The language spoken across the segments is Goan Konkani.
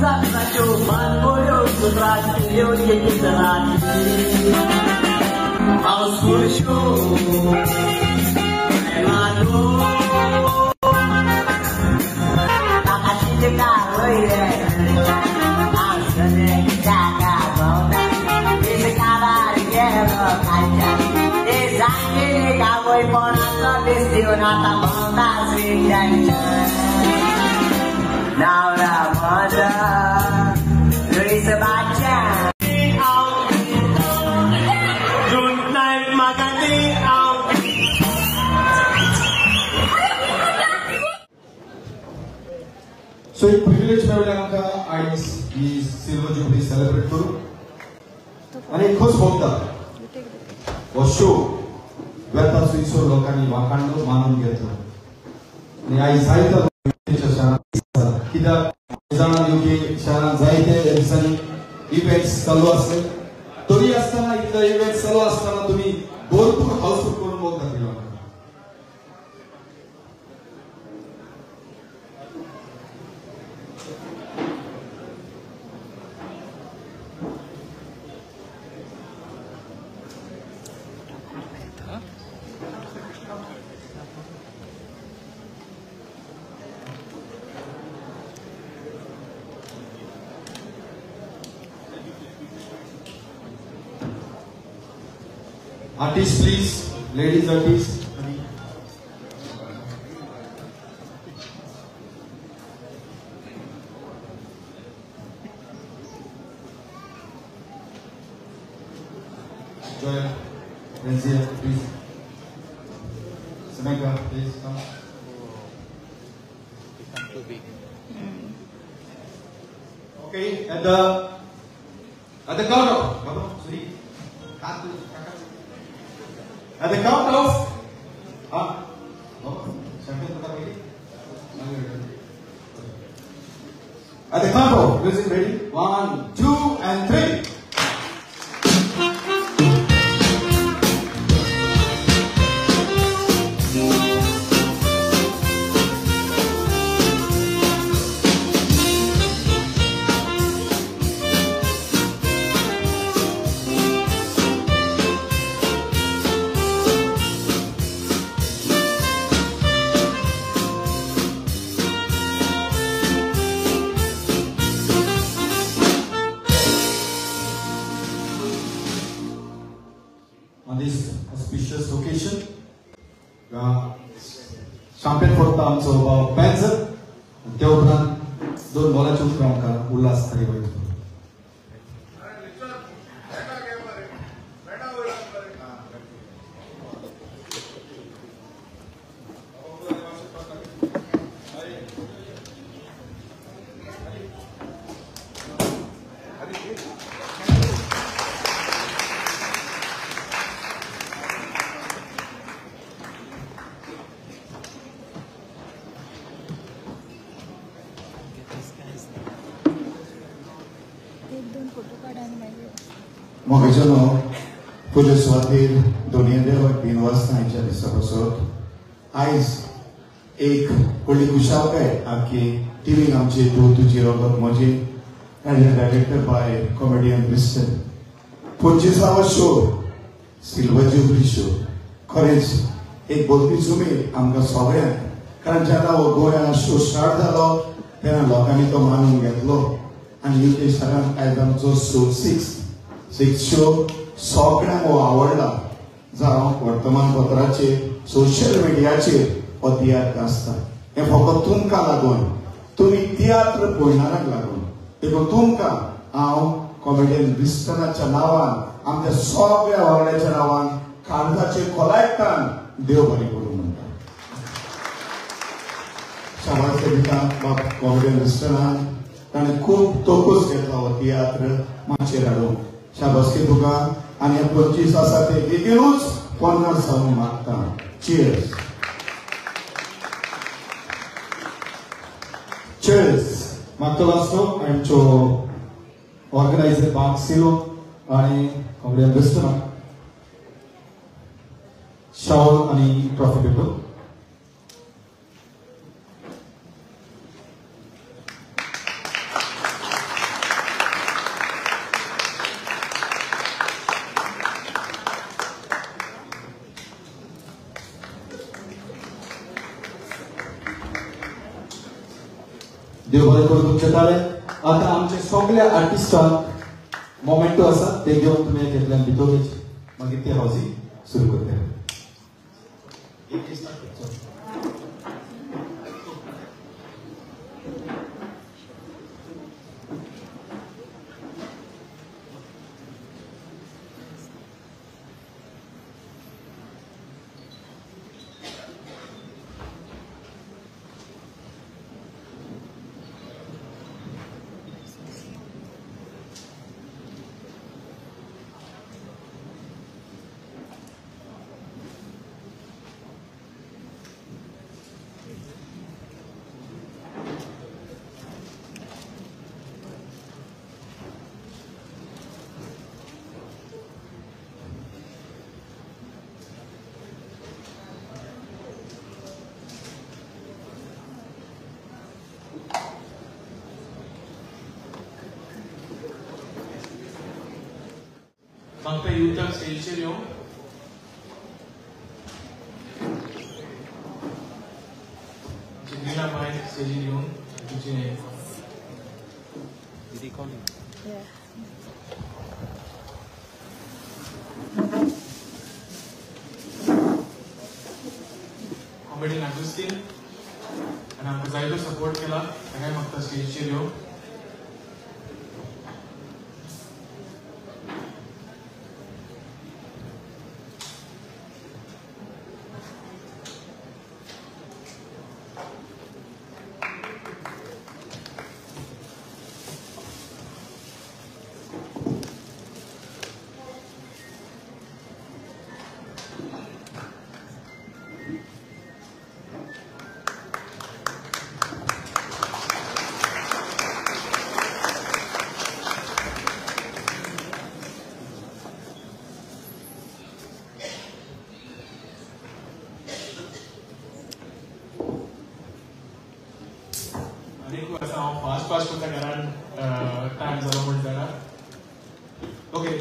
सो एक प्रिविलेज मेळ्ळें आमकां आयज ही सिल्वर जुबली सेलिब्रेट करूं आनी एक खोस भोगता हो शो वेता सुयसर लोकांनी वाखाणलो मानून घेतलो आनी आयज जायत्या शारांत कित्याक जाणां युके शारांत जायते दिसांनी इव्हेंट्स चालू आसले तरी आसतना इतले इव्हेंट्स चालू आसतना तुमी भरपूर हाऊसफुल करून मोग दाखयलो. Artists, please, ladies artists. Joya, Renzia, please. Samantha, please come. Become too big. Okay, at the count of, sorry, at the count of, at the count of, music ready? 1, 2, and 3. On this auspicious occasion, champagne फोडटा आमचो बाब पेन्स त्या उपरांत दोन मोलाचे उतरां आमकां उल्हास थारी वयतलो. मोगेजनो पुजे सुवातेर दोनये देवाक 3 वर्सां आयच्या दिसा पासत आयज एक व्हडली खुशालकाय आमची टिवीक आमची तूं तुजी रगत म्हजी as directed by comedian Briston 25वो show silver jubilee show खरेंच एक बोलतीच उमेद आमकां सगळ्यांक कारण जेन्ना हो गोंया शो स्टार्ट जालो तेन्ना लोकांनी तो मानून घेतलो आनी युके शारांत आयज आमचो शो सिक्स शो सगळ्यांक हो आवडला जावं वर्तमानपत्राचेर सोशल मिडियाचेर हो तियात्र आसता. हें फकत तुमकां लागून तुमी तियात्र पळयणारांक लागून देखून तुमकां हांव कॉमेडियन ब्रिस्टनाच्या नांवान आमच्या सगळ्या वांगड्याच्या नांवान काळजाचे खोलायतान देव बरें करूं म्हणटा. शाबास दिता बाब कॉमेडियन ब्रिस्टनान ताणें खूब तोकूस घेतला हो तियात्र माचयेर हाडूंक. शाबासकी तुका आनी 25 आसा ते बेगीनूच 50 जावंक मागता. चियर्स. चियर्स. मागतलो आसलो आमचो ऑर्गनायझर बाब सिलो आनी कॉमेडियन ब्रिस्टनाक शावल आनी ट्रॉफी पेपर. देव बरें करूं तुमचे ताळे. आतां आमचे सगळे आर्टिस्टांक मोमेंटो आसा ते घेवन तुमी एकल्यान भितर वयचे, मागीर ते हावजी सुरू करतले. मागता युथाक स्टेजीचेर येवन नीला माय स्टेजीर येवन तुमचे कॉमेडियन आगुस्तीन आनी आमकां जायतो सपोर्ट केला ताकाय म्हाका स्टेजीचेर येवन. फास्ट फास्ट करता कारण टायम जालो म्हण जाणा. ओके,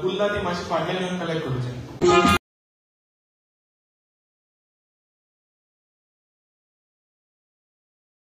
उरला ती मातशी फाटल्यान येवन कलेक्ट करूचे.